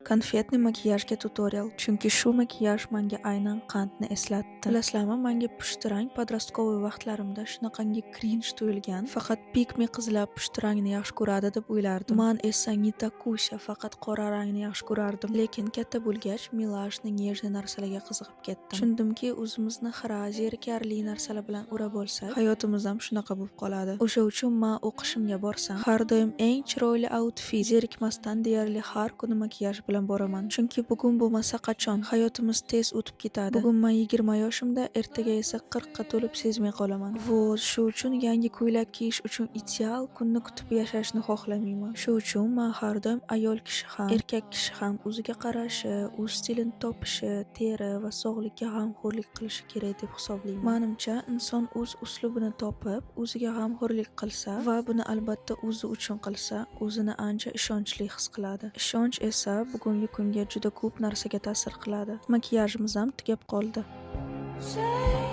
Конфетный makiyajga tutorial, chunki shu makiyaj menga aynan qandni eslatdi. Bilasizlarmi, menga pushti rang подростковый vaqtlarimda shunaqangi cringe tuyulgan. Faqat pick me qizlar pushti rangni yaxshi ko'radi deb o'ylardim. Man esa не такуся, faqat qora rangni yaxshi ko'rardim. Lekin katta bo'lgach, милашный, нежный narsalarga qiziqib ketdim. Tushundimki, o'zimizni xira, zerikarli narsalar bilan o'rab olsak, hayotimiz ham shunaqa bo'lib qoladi. O'sha uchun man o'qishimga borsam, har doim eng chiroyli outfit, zerikmasdan deyarli har kuni makiyaj bilan boraman. Chunki bugun bo'lmasa qachon? Hayotimiz tez o'tib ketadi. Bugun man 20 yoshimda, ertaga esa 40 ga to'lib sezmay qolaman. Вот, shu uchun yangi ko'ylak kiyish uchun ideal kunni kutib yashashni xohlamayman. Shu uchun man har doim ayol kishi ham, erkak kishi ham o'ziga qarashi, o'z stilini topishi, teri va sog'likka g'amxo'rlik qilishi kerak deb hisoblayman. Manimcha, inson o'z uslubini topib, o'ziga g'amxo'rlik qilsa va buni albatta o'zi uchun qilsa, o'zini ancha ishonchli his qiladi. Ishonch esa bugungi kunga juda ko'p narsaga ta'sir qiladi. Makiyajimiz ham tugab qoldi. Say